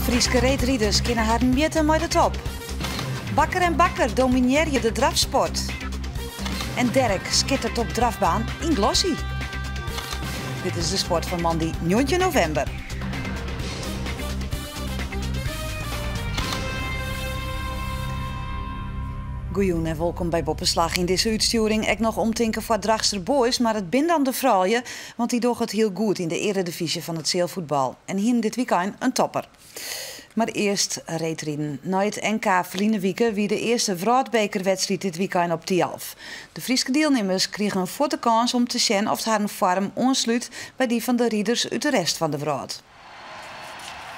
Fryske reedriders kinne harren mjitte mei de top. Bakker en Bakker dominearje de drafsport. En Derek skittert op drafbaan yn Glossy. Dit is de sport fan moandei 19 novimber. Goejûn en wolkom by Boppeslach. Yn dizze útstjoering ek noch omtinken foar Drachtster Boys, mar it bin dan de froulju, want dy dogge it hiel goed yn de earedivyzje fan it sealfuotbal en hienen dit wykein in topper. Mar earst reedriden. Nei it NK ferline wike wie de earste wrâldbekerwedstriid dit wykein op Thialf. De Fryske dielnimmers krigen fuort de kâns om te sjen oft harren foarm oanslút by dy fan de riders út de rest fan de wrâld.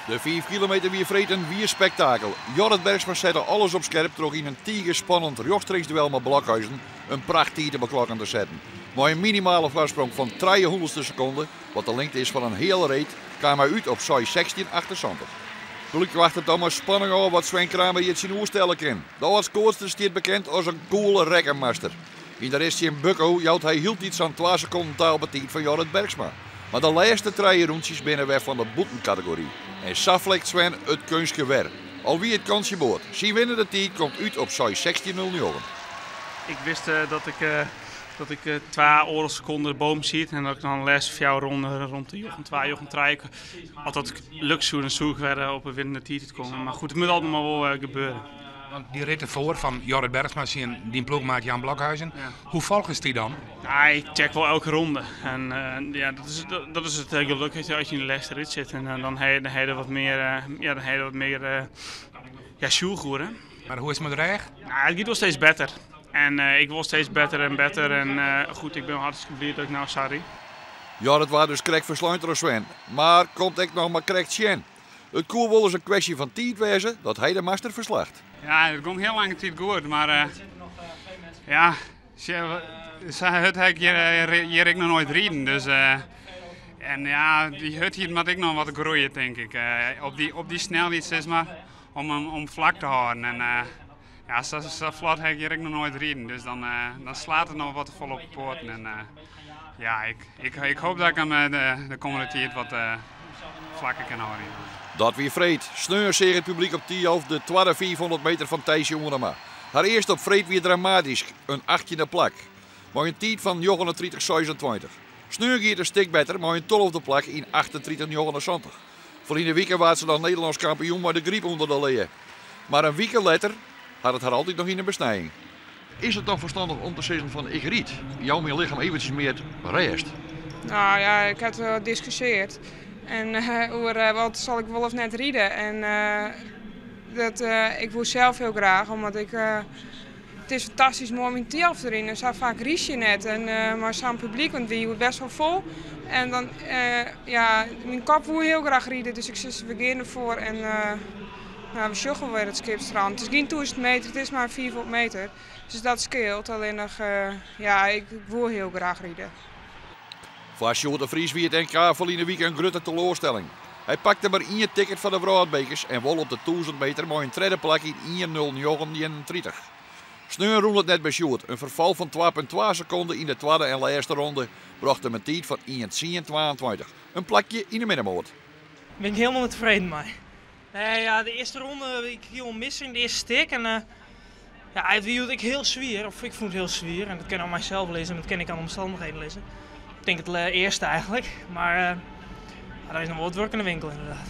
De 5 kilometer wie freed in wier spektakel. Jorrit Bergsma sette alles op skerp troch yn in tige spannend rjochtstreeks duel mei Blokhuijsen in prachttiid op 'e klokken te setten. Mei in minimale foarsprong fan trijehûndertste sekonde, wat de lingte is fan in heale reed, kaam hy út op 6:16,78. Publyk wachtet dan mei spanning ôf wat Sven Kramer hjir tsjinoer stelle kin. De âld-Koatster stiet bekend as in koele rekkenmaster. Yn de race tsjin Bøkko jout hy hieltyd sa'n twa sekonden ta op 'e tiid fan Jorrit Bergsma. Mar de lêste trije rûntsjes binne wer fan de bûtenkategory. En sa flikt Sven it keunstke wer. Al wie it kantsje board. Syn winnende tiid komt út op 6:16,09. Ik wist dat ik, dat ik twa oardel sekonde derboppe siet en dat ik dan de lêste fjouwer ronden rond de njoggen twa, njoggen trije, as dat lukt soe, dan soe ik wer op 'e winnende tiid komme. Mar goed, it moat altyd mar wol gebeure. Want dy rit derfoar fan Jorrit Bergsma tsjin dyn ploechmaat Jan Blokhuijsen, hoe folgest dy dan? Ja, ik check wol elke ronde. En ja, dat is it geluk as je yn de lêste rit sitte. En dan ha je, dan ha je der wat mear, ja, dan ha je der wat mear, ja, sjoech oer, hè. Mar hoe is it mei de rêch? Nou, it giet wol steeds better. En ik wol steeds better en better. En goed, ik bin hartstikke bliid dat ik no sa ryd. Jorrit waard dus krekt ferslein troch Sven, mar komt ek noch mar krekt sjen. It koe wolris in kwestje fan tiid wêze dat hy de master ferslacht. Ja, it gong hiel lange tiid goed, mar ja, sa hurd ha ik hjir ek noch noait riden. Dus, en ja, dy hurdheid moat ek noch wat groeie, tink ik. Op dy snelheid, sis mar, om him flak te hâlden. En ja, sa flot ha ik hjir ek noch noait riden, dus dan slacht it noch wat te folle op de poaten. En ja, ik hoop dat ik him de kommende tiid wat flakker kin hâlde. Dat wie freed. Sneon seach it publyk op Thialf de twadde 500 meter fan Thijsje Oenema. Har earste op freed wie dramatysk, in achttjinde plak. Mei in tiid fan 39,26. Sneon gie it in stik better mei in tolfde plak yn 38,79. Ferline wike waard se noch Nederlânsk kampioen mei de gryp ûnder de lea. Mar in wike letter hat it har altyd noch yn 'e besnijing. Is it dan ferstannich om te sizzen fan ik ryd, jou myn lichem eventsjes mear rêst? Nou ja, ik ha it diskusjeard en oer wat sal ik wol of net ride. En dat, ik woe sels hiel graach, omdat ik, it is fantastysk moai om yn Thialf te riden. Sa faak rydst je net en mei sa'n publyk, want it wie bêst wol fol. En dan, ja, myn kop woe hiel graach ride, dus ik sis we gean derfoar en nou, we sjogge wol wêr it skip strandt. It is gjin 1000 meter, it is mar 500 meter. Dus dat skeelt. Allinnich, ja, ik woe hiel graach ride. Foar Sjoerd de Vries wie it NK ferline wike in grutte teloarstelling. Hy pakte mar ien ticket foar de wrâldbekers en wol op de 1000 meter mei in tredde plak yn 1:09,31. Sneon rûn it net by Sjoerd. In ferfal fan 2,2 sekonde yn de twadde en lêste ronde brocht him in tiid fan 1:10,22. In plakje yn de middenmoat. Bin ik hielendal net tefreden mei. Nee, ja, de earste ronde, ik hie al mis yn it earste stik en ja, it wie ek hiel swier, of ik fûn it hiel swier en dat kin oan mysels lizze, mar dat kin ek oan de omstannichheden lizze. Ik tink it earste eigentlik, mar ja, der is noch wol wat wurk yn de winkel ynderdaad.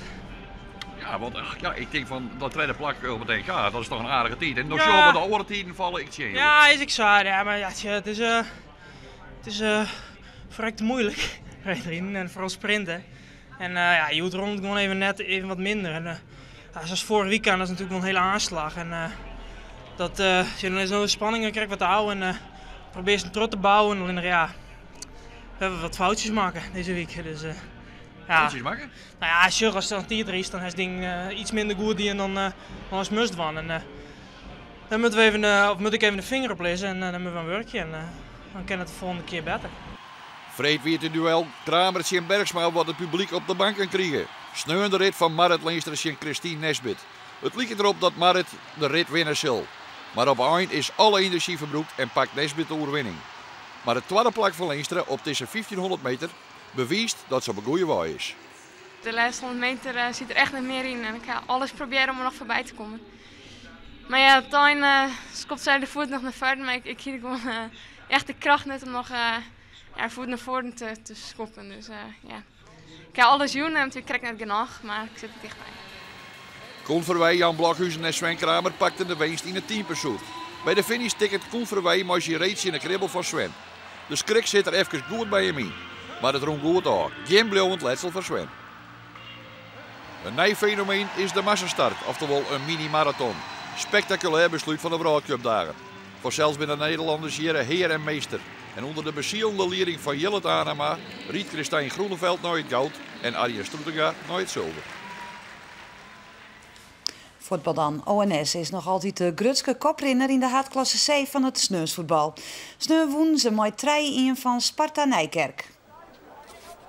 Ja, want ja, ik tink fan dat tredde plak op it NK, dat is toch in aardige tiid. En dan sjogge we de oare tiden falle ek tsjin. Ja, is ek sa. Ja, mar ja, tsja, it is ferrekte muoilik, reedriden en foaral sprinte. En ja, hjoed rûn it gewoan even net even wat minder. En ja, sa as foarich wykein, dat is natuerlik wol in hiele oanslach. En dat, ja, dan is no de spanning krekt wat ôf en probearst him troch te bouwen. Allinnich ja, we hawwe wat foutsjes makke dizze wike. Dus, ja. Foutsjes makke? Nou ja, sjoch, ast dan tiid rydst, dan hast ding iets minder goed dien dan ast moast dwaan. En dan moatte we even, of moat ik even de finger op lizze en dan moatte we oan wurkje. En dan kin it de folgjende kear better. Freed wie it in duel Kramer tsjin Bergsma wat it publyk op de banken krige. Sneon de rit fan Marrit Leenstra tsjin Christine Nesbitt. It liket derop dat Marrit de rit winne sil. Mar op 'e ein is alle enerzjy ferbrûkt en pakt Nesbitt de oerwinning. Mar it twadde plak fan Leenstra op dizze 1500 meter bewiist dat se op 'e goede wei is. De lêste 100 meter sit der echt net mear yn en ik ha alles probearre om der noch foarby te kommen. Mar ja, útein skopt sy de foet noch nei foaren, mar ik hie gewoan echt de kracht net om noch ja, de foet nei foaren te skoppen. Dus ja, ik ha alles jûn en it wie krekt net genôch, mar ik sit der tichtby. Koen Verweij, Jan Blokhuijsen en Sven Kramer pakten de winst yn it teampursuit. By de finish tikket Koen Verweij mei syn reed tsjin de kribbel fan Sven. De skrik sit der efkes goed by him yn. Mar it rûn goed ôf. Gjin bliuwend letsel foar Sven. In nij fenomeen is de massastart, oftewol in mini-maraton. Spektakulêr beslút fan de Wrâldcupdagen. Fansels binne de Nederlanners hjir hear en meester. En ûnder de besielende lieding fan Jillert Anema rydt Christijn Groeneveld nei it goud en Arjen Stroetinga nei it sulver. Fuotbal dan. ONS is noch altyd de grutste koprinner yn de haadklasse C fan it sneonsfuotbal. Sneon wûnen se mei 3-1 fan Sparta Nijkerk.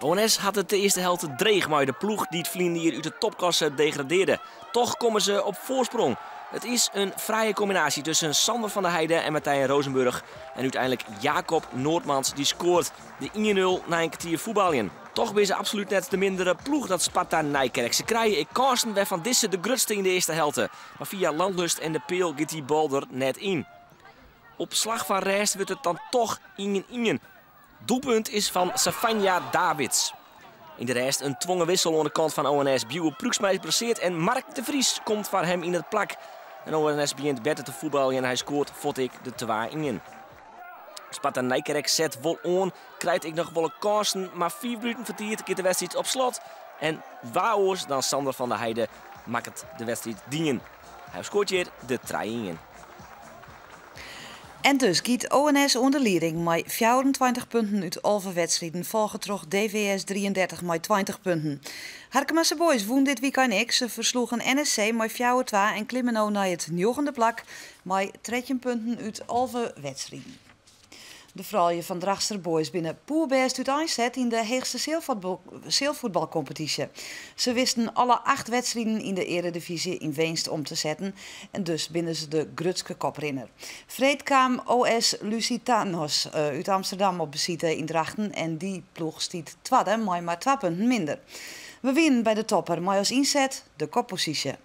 ONS hat it de earste helte dreech mei de ploech dy't ferline jier út de topklasse degradearde. Toch komme se op foarsprong. It is in frije kombinaasje tusken Sander van der Heijden en Martijn Rozenburg. En úteinlik Jacob Noordmans dy skoart de 1-0 nei in kertier fuotbaljen. Toch binne se absolút net de mindere ploech dat Sparta Nijkerk. Se krije ek kânsen wêrfan dizze de grutste yn de earste helte. Mar fia Landlust en de peal giet dy bal der net yn. Op slach fan rêst wurdt it dan toch 1-1. Doelpunt is fan Savanja Davids. Yn de rêst in twongen wissel oan de kant fan ONS. Bjuwe Pruiksma is blessearre en Mark de Vries komt foar him yn it plak. En ONS begjint better te fuotbaljen en hy skoart fuort ek de 2-1. Sparta Nijkerk set wol oan, krijt ek noch wol kânsen, mar 5 minuten foar tiid giet de wedstriid op slot. En wa oars dan Sander van der Heijden makket de wedstriid dien. Hy skoart hjir de 3-1. En dus giet ONS oan de lieding mei 24 punten út 11 wedstriden, folge troch DVS 33 mei 20 punten. Harkemase Boys wûn dit wykein ek. Se fersloegen NSC mei 4-2 en klimme no nei it njoggende plak mei 13 punten út 11 wedstriden. De froulju fan Drachtster Boys binne poerbêst úteinset yn de heechste sealfuotbalkompetysje. Se wisten alle 8 wedstriden yn de earedivyzje yn winst om te setten en dus binne se de grutste koprinner. Freed kaam OS Lusitanos út Amsterdam op besite yn Drachten en dy ploech stiet twadde mei mar 2 punten minder. We wienen by de topper mei as ynset de kopposysje.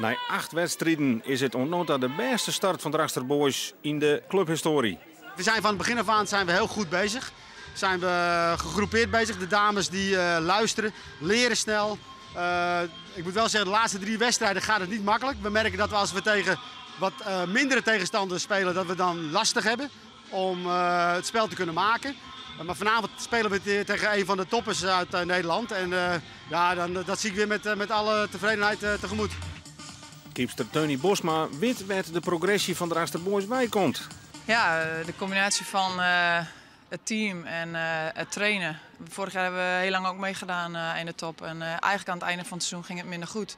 Nei 8 wedstriden is it oant no ta de bêste start fan Drachtster Boys yn de clubhistoarje. We zijn van het begin af aan zijn we heel goed bezig. Zijn we gegroepeerd bezig. De dames die luisteren, leren snel. Ik moet wel zeggen, de laatste 3 wedstrijden gaat het niet makkelijk. We merken dat we als we tegen wat mindere tegenstanders spelen, dat we dan lastig hebben om het spel te kunnen maken. Maar vanavond spelen we tegen een van de toppers uit Nederland. En ja, dat zie ik weer met alle tevredenheid tegemoet. Keepster Tony Bosma wit wêr't de progresje fan Drachtster Boys weikomt. Ja, de combinatie van het team en het trainen. Vorig jaar hebben we heel lang ook meegedaan in de top. En eigenlijk aan het einde van het seizoen ging het minder goed.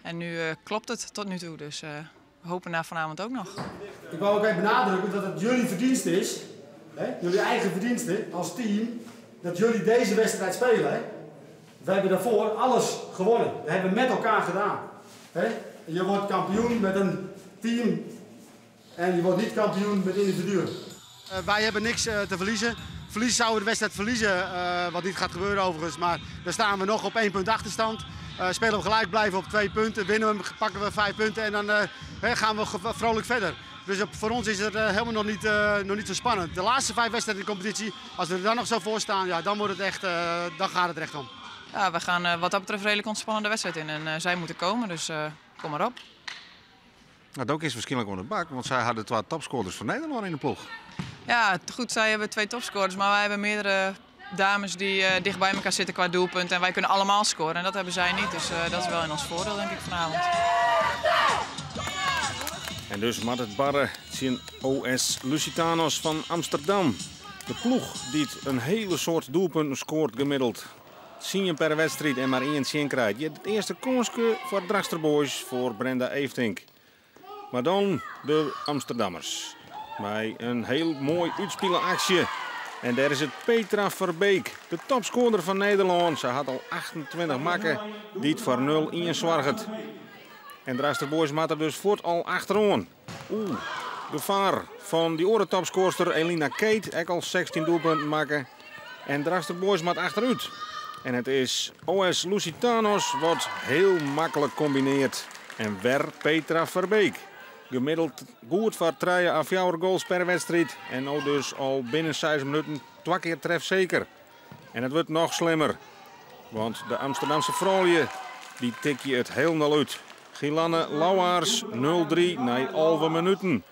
En nu klopt het tot nu toe, dus we hopen naar vanavond ook nog. Ik wou ook even benadrukken dat het jullie verdienste is, hè? Jullie eigen verdienste als team, dat jullie deze wedstrijd spelen. Hè? We hebben daarvoor alles gewonnen. We hebben met elkaar gedaan. Hè? Je wordt kampioen met een team en je wordt niet kampioen met individuen. Wij hebben niks te verliezen. Verliezen zouden we de wedstrijd verliezen, wat niet gaat gebeuren overigens. Maar dan staan we nog op 1 punt achterstand. Spelen we gelijk, blijven we op 2 punten. Winnen we hem, pakken we 5 punten en dan gaan we vrolijk verder. Dus voor ons is het helemaal nog niet zo spannend. De laatste 5 wedstrijden in de competitie, als we er dan nog zo voor staan, ja, dan wordt het echt, dan gaat het er echt om. Ja, we gaan wat dat betreft redelijk ontspannen de wedstrijd in en zij moeten komen, dus kom maar op. Nou, dat is waarschijnlijk onder de bak, want zij hadden 2 topscorers van Nederland in de ploeg. Ja, goed, zij hebben 2 topscorers, maar wij hebben meerdere dames die dicht bij elkaar zitten qua doelpunt. En wij kunnen allemaal scoren en dat hebben zij niet, dus dat is wel in ons voordeel, denk ik, vanavond. En dus moat it barre tsjin OS Lusitanos fan Amsterdam. De ploech dy't in hiele soad doelpunten skoart gemiddeld. 10 per wedstriid en mar 1 tsjin krijt. It earste kânske foar Drachtster Boys foar Brenda Eeftink. Mar dan de Amsterdammers. Mei in hiel moai útspile aksje. En dêr is it Petra Verbeek, de topscorer fan Nederlân. Se hat al 28 makke, dy't foar 0-1 soarget. En Drachtster Boys moat der dus fuort al achteroan. Oeh, gefaar fan dy oare topscorer Elina Keet, ek al 16 doelpunten makke. En Drachtster Boys moat achterút. En it is OS Lusitanos wat hiel maklik kombinearret. En wer Petra Verbeek. Gemiddeld goed foar 3 à 4 goals per wedstriid. En no dus al binnen 6 minuten 2 kear trefseker. En it wurdt noch slimmer. Want de Amsterdamse froulju dy tikje it hielendal út. Gilanne Lauwaars 0-3 nei 11 minuten.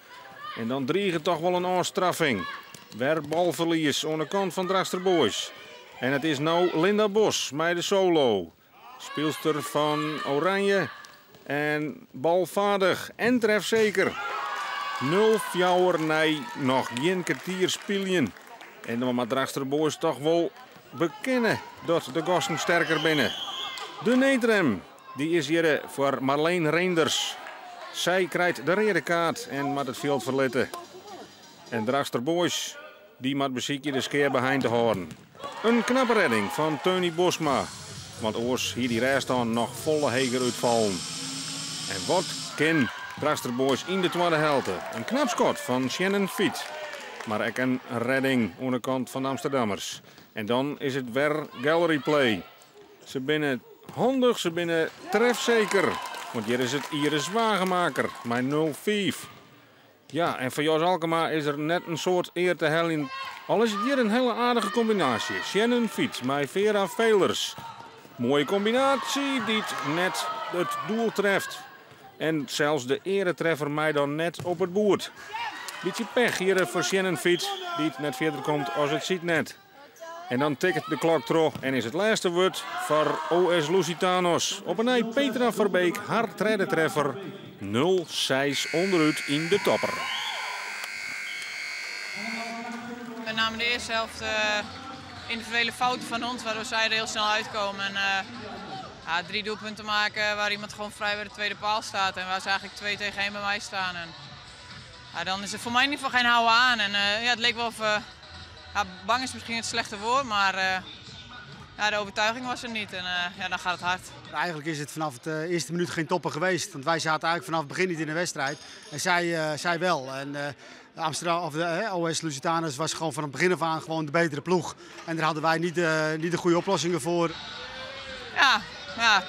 En dan driget dochs wol in ôfstraffing. Wer balferlies oan de kant fan Drachtster Boys. En it is no Linda Bos mei de solo. Spylster fan Oranje. En balfeardich en trefseker. 0-4 nei noch gjin kertier spyljen. En dan moat Drachtster Boys dochs wol bekenne dat de gasten sterker binne. De needrem dy is hjir foar Marleen Reinders. Sy krijt de reade kaart en moat it fjild ferlitte. En Drachtster Boys dy moat besykje de skea beheind te hâlden. In knappe rêding fan Tony Bosma. Want oars hie dy rêststân noch folle heger útfallen. En wat kin Drachtster Boys yn de twadde helte? In knap skot fan Shannon Fiet. Mar ek in rêding oan de kant fan de Amsterdammers. En dan is it wer gallery play. Se binne handich, se binne trefseker. Want hjir is it Iris Wagemaker mei 0-5. Ja, en foar Jos Alkema is der net in soad ear te heljen. Al is it hjir in hiele aardige kombinaasje. Shannon Fiet mei Vera Velers. Moaie kombinaasje dy't net it doel treft. En sels de earetreffer mei dan net op it boerd. Bytsje pech hjir foar Shannon Fiet, dy't net fierder komt as it sydnet. En dan tikket de klok troch en is it lêste wurd foar OS Lusitanos. Op 'e nij Petra Verbeek, har tredde treffer. 0-6 ûnderút yn de topper. Met name de eerste helft individuele fouten van ons, waardoor zij er heel snel uitkomen. En ja, 3 doelpunten maken waar iemand gewoon vrij bij de tweede paal staat en waar ze eigenlijk 2 tegen 1 bij mij staan. En, ja, dan is het voor mij in ieder geval geen houden aan. En ja, het leek wel of, ja, bang is misschien het slechte woord, maar ja, de overtuiging was er niet en ja, dan gaat het hard. Eigenlijk is het vanaf het eerste minuut geen topper geweest, want wij zaten eigenlijk vanaf het begin niet in de wedstrijd en zij wel. En Amsterdam, of de OS Lusitanos was gewoon van het begin af aan gewoon de betere ploeg. En daar hadden wij niet de goede oplossingen voor. Ja, ja,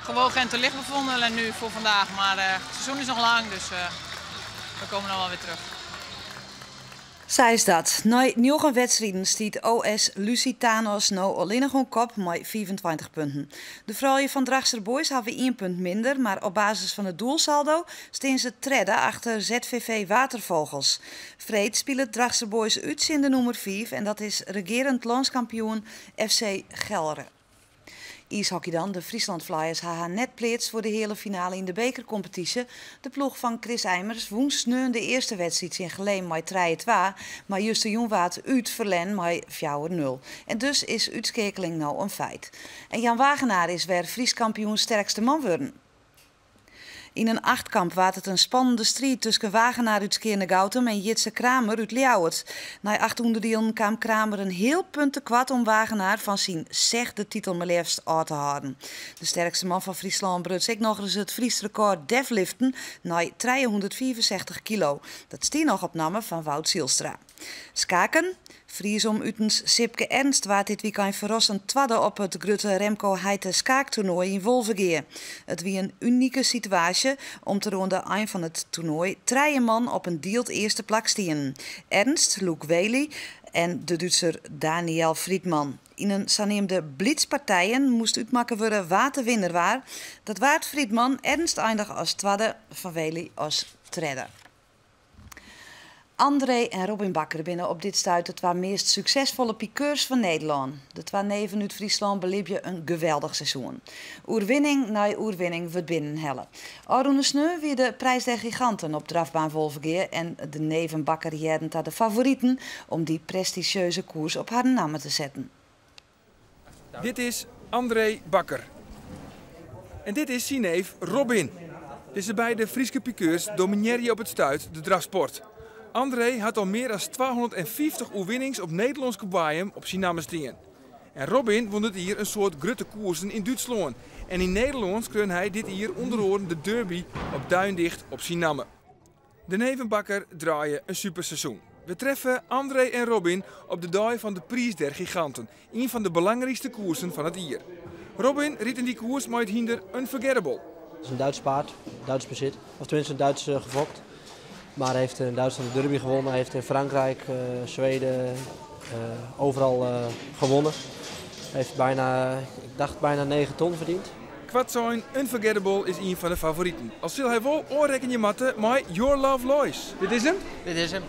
gewogen en te licht bevonden en nu voor vandaag, maar het seizoen is nog lang, dus we komen dan wel weer terug. Sa is dat. Nei njoggen wedstriden stiet OS Lusitanos no allinnich oan kop mei 25 punten. De froulju fan Drachtster Boys hawwe 1 punt minder, mar op basis fan it doelsaldo steane se tredde achter ZVV Watervogels. Freed spilet Drachtster Boys út tsjin de nûmer 5 en dat is regearend lânskampioen FC Gelre. IIshockey dan. De Friesland Flyers ha har net pleatst foar de heale finale yn de bekerkompetysje. De ploech fan Chris Eimers wûn sneon de earste wedstriid tsjin Geleen mei 3-2, mar justerjûn waard út ferlern mei 4-0. En dus is útskeakeling no in feit. En Jan Wagenaar is wer Frysk kampioen sterkste man wurden. Yn in achtkamp waard it in spannende striid tusken Wagenaar út Skearnegoutum en Jitse Kramer út Ljouwert. Nei 8 ûnderdielen kaam Kramer in heal punt tekoart om Wagenaar fan syn sechde titel mar leafst ôf te hâlden. De sterkste man fan Fryslân bruts ek nochris it Frysk rekôr deadliften nei 365 kilo. Dat stie noch op namme fan Wout Zylstra. Skaken. Fries om utens Sipke Ernst waard dit wykein ferrassend twadde op it grutte Remco Heite skaaktoernoai yn Wolvegea. It wie in unike situaasje om't der oan de ein fan it toernoai 3 man op in dield earste plak stienen. Ernst, Luke Wely en de Dútser Daniel Friedman. Yn in saneamde blitzpartijen moast útmakke wurde wa't de winner waard. Dat waard Friedman, Ernst eindige as twadde, Van Wely as tredde. André en Robin Bakker binne op dit stuit de 2 meast suksesfolle pikeurs fan Nederlân. De 2 neven út Fryslân belibje in geweldich seizoen. Oerwinning nei oerwinning wurdt binnenhelle. Ôfrûne sneon wie de Prijs der Giganten op drafbaan Wolvegea en de neven Bakker hearden ta de favoriten om dy prestigieuze koers op harren namme te setten. Dit is André Bakker. En dit is syn neef Robin. Dizze beide Fryske pikeurs dominearje op it stuit de drafsport. André hat al mear as 250 oerwinnings op Nederlânske boaiem op syn namme stean. En Robin wûn dit jier in soad grutte koersen yn Dútslân. En yn Nederlân skreaun hy dit jier ûnder oaren de derby op Duindicht op syn namme. De neven Bakker draaie in superseizoen. We treffe André en Robin op de dei fan de Prijs der Giganten, ien fan de belangrykste koersen fan it jier. Robin rydt yn dy koers mei it hynder Unforgettable. Het is een Duits paard, Duits bezit, of tenminste een Duits gefokt. Maar hij heeft in Duitsland de derby gewonnen, hij heeft in Frankrijk, Zweden, overal gewonnen. Hij heeft bijna, ik dacht bijna 9 ton verdiend. Koartsein, Unforgettable is ien fan de favoriten. Al sil hy wol oanrekkenje moatte mei Your Love Lois. Dit is him? Dit is him.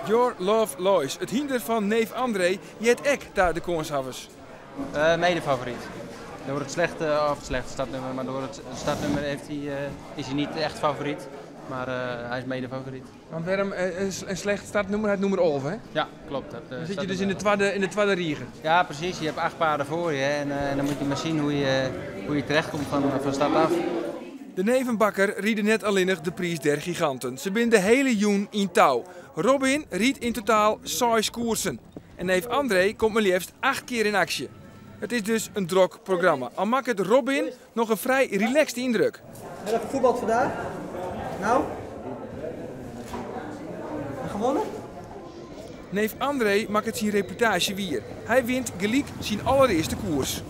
Your Love Lois, it hynder fan neef André, heart ek ta de kânshawwers. Mede-favoriet. Door het slechte, of het slechte startnummer, maar door het startnummer heeft hij, is hij niet echt favoriet. Maar hij is mede-favoriet. Want wêrom in slecht startnummer? Hy hat nûmer 11, hè? Ja, klopt. Dat, Dan sit je dus in de tweede rige. Ja, precies. Je hebt 8 paarden voor je en dan moet je maar zien hoe je terechtkomt van start af. De neven Bakker ride net allinnich de Prijs der Giganten. Se binne de hiele jûn yn tou. Robin rydt yn totaal 6 koersen. En neef André komt mar leafst 8 kear yn aksje. It is dus in drok programma. Al makket Robin noch in frij relaxed yndruk. Heb je gevoetbald vandaag? Nou? Gewonnen? Neef André makket syn reputaasje wier. Hy wint gelyk syn alderearste koers.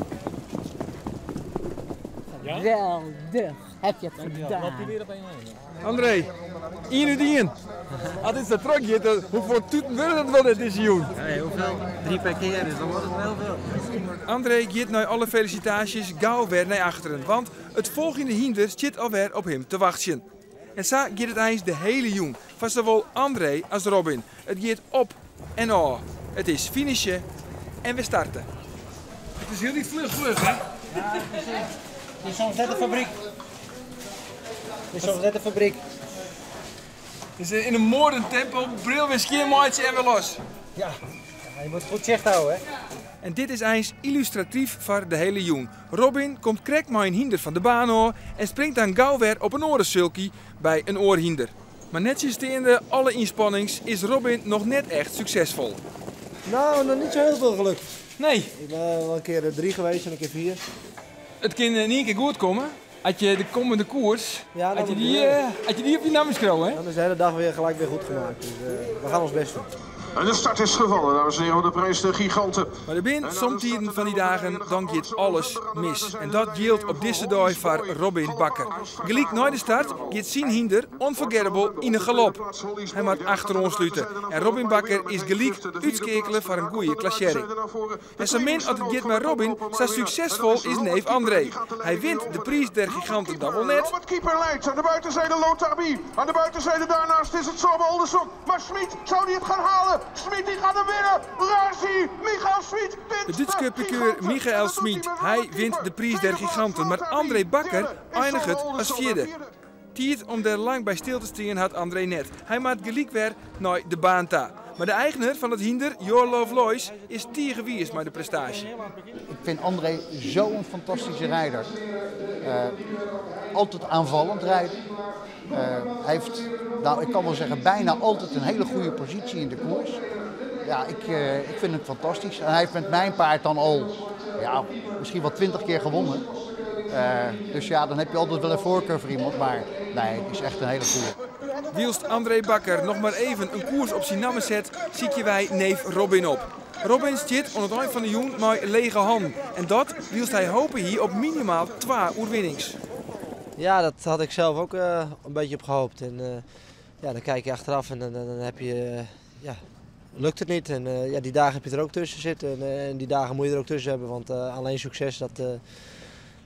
Geweldig, heb je het gedaan. Loopt hij weer op 1-1? André, 1 uit 1. Als het zo druk gaat, dan hoeveel tuten worden dat wel dit is, jong? Ja, heel veel. 3 per keer, dus dan wordt het wel veel. André gaat na alle felicitaties gauw weer naar achteren, want het volgende hinder zit alweer op hem te wachten. En zo gaat het eens de hele jong, van zowel André als Robin. Het gaat op en af. Het is finishen en we starten. Het is heel die vlug, vlug, hè? Ja, het is soms net een fabriek. Het is soms net een fabriek. Het is in een moordend tempo, bril weer scheermaatje en weer los. Ja, ja, je moet goed zicht houden, hè? En dit is eens illustratief voor de hele jong. Robin komt krek maar een hinder van de baan hoor en springt dan gauw weer op een orensulky bij een oorhinder. Maar netjes in alle inspannings is Robin nog net echt succesvol. Nou, nog niet zo heel veel geluk. Nee. Ik ben wel een keer 3 geweest en een keer 4. Het kan in één keer goed komen. Had je de komende koers, Ja, dan had je moet die, het had je die op je naam geschreven, hè? Dan is de hele dag weer gelijk weer goed gemaakt. Dus we gaan ons best doen. En de start is gevallen, dames en heren, van de prijs de giganten. Maar er zijn somtijden van die dagen, dan gaat alles mis. En dat geldt op deze dag voor Robin Bakker. Gelijk na de start gaat zijn hinder, Unforgettable, in een galop. Hij moet achter ons sluiten. En Robin Bakker is gelijk uitskekelen voor een goede klassering. En zo min als het gaat met Robin, zo succesvol is neef André. Hij wint de prijs der giganten dan wel net. Robert Keeper leidt aan de buitenzijde Lothar B. Aan de buitenzijde daarnaast is het Sorbe Oldersok. Maar Schmid, zou die het gaan halen? Schmid die gaat hem winnen. Daar Michael Schmid wint. De Duitse pikeur Michael Schmid. Hij wint de prijs der giganten. Maar André Bakker eindigt het als vierde. Tijd om er lang bij stil te staan had André net. Hij maakt gelijk weer naar de baan ta. Maar de eigenaar van het hinder, Your Love Lois, is tegenwiers met de prestatie. Ik vind André zo'n fantastische rijder. Altijd aanvallend rijden. Hij heeft, ik kan wel zeggen, bijna altijd een hele goede positie in de koers. Ja, ik vind het fantastisch. En hij heeft met mijn paard dan al, misschien wel 20 keer gewonnen. Dus dan heb je altijd wel een voorkeur voor iemand, maar nee, het is echt een hele goeie. Wielst André Bakker nog maar even een koers op zijn naam zet, ziet je wij neef Robin op. Robin zit aan het eind van de jong met lege handen. En dat wielst hij hopen hier op minimaal 2 oerwinnings. Ja, dat had ik zelf ook een beetje op gehoopt. En dan kijk je achteraf en dan heb je ja, lukt het niet. En die dagen heb je er ook tussen zitten. En die dagen moet je er ook tussen hebben, want alleen succes, dat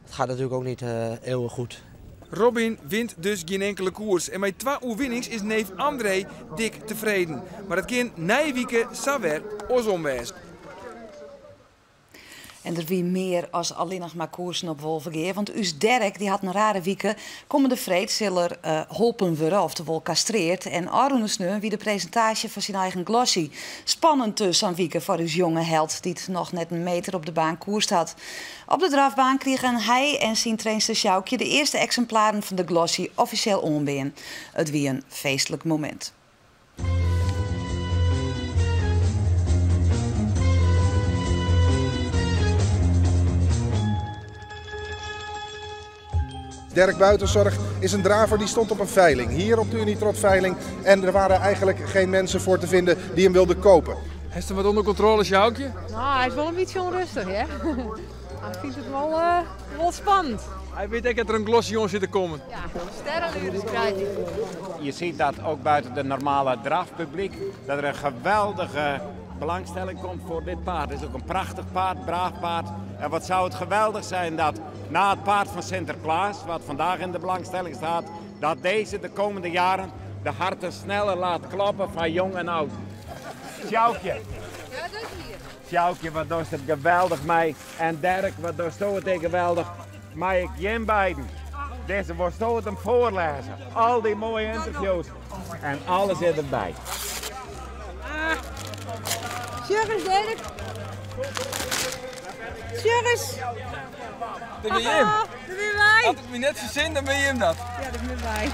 gaat natuurlijk ook niet eeuwig goed. Robin wint dus geen enkele koers. En met 2 oerwinnings is neef André dik tevreden. Maar het kan Nijwieke sawer oorsom wezen. En er wie meer als alleen nog maar koersen op Wolvegea. Want Us Dirk die had een rare wieke. Komende vreed zal er holpen worden, oftewel castreerd. En Arun Sneu wie de presentatie van zijn eigen glossy. Spannend dus aan wieke voor uw jonge held die het nog net een meter op de baan koerst had. Op de drafbaan kregen hij en zijn trainster Sjoukje de eerste exemplaren van de glossy officieel onbeen. Het wie een feestelijk moment. Dirk Buitenzorg is een draver die stond op een veiling. Hier op de Unitro veiling. En er waren eigenlijk geen mensen voor te vinden die hem wilden kopen. Heeft hem wat onder controle, Sjoukje? Nou, hij is wel een beetje onrustig, hè? Hij vindt het wel, wel spannend. Hij weet echt dat er een glossy jongen zit te komen. Ja, sterrenlures krijgt hij. Je ziet dat ook buiten de normale drafpubliek, dat er een geweldige belangstelling komt voor dit paard. Het is ook een prachtig paard, braaf paard. En wat zou het geweldig zijn dat na het paard van Sinterklaas, wat vandaag in de belangstelling staat, dat deze de komende jaren de harten sneller laat kloppen van jong en oud. Sjoukje. Ja, dat is hier. Sjoukje, wat doet het geweldig mij. En Dirk, wat doet het geweldig. Maar ik Jim beiden. Deze wordt zo het hem voorlezen. Al die mooie interviews. En alles zit erbij. Sjurris, Dirk. Sjurris. Dat ben Jim. Dat ben wij. Had het me net verzin, dan ben Jim dat. Ja, dat ben wij.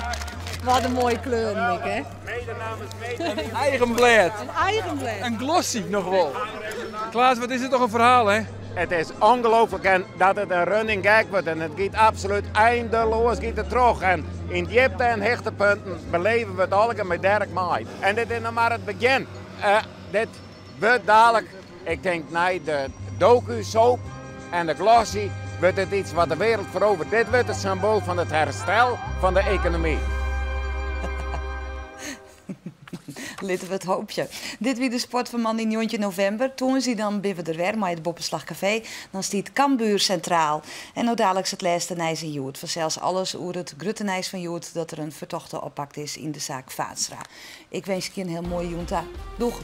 Wat een mooie kleur, Mick, hè? Een eigen blad. Een eigen blad. Een glossy nog wel. Klaas, wat is het toch een verhaal, hè? Het is ongelooflijk en dat het een running gag wordt en het gaat absoluut eindeloos gaat het terug. En in diepte en hichtepunten beleven we het allemaal met Dirk Maai. En dit is nog maar het begin. Dit wordt dadelijk, ik denk, na de docu-soap en de glossy, wordt het iets wat de wereld verovert. Dit wordt het symbool van het herstel van de economie. Litte we it hoopje. Dit wie de sport fan moandei 19 novimber. Tongersdei dan binne we der wer mei it Boppeslach Kafee. Dan stiet Cambuur sintraal. En no daliks it lêste nijs yn Hjoed. Fansels alles oer it grutte nijs fan hjoed dat der in fertochte oppakt is yn de saak Vaatstra. Ik winskje in hiel moaie jûn ta. Doeg!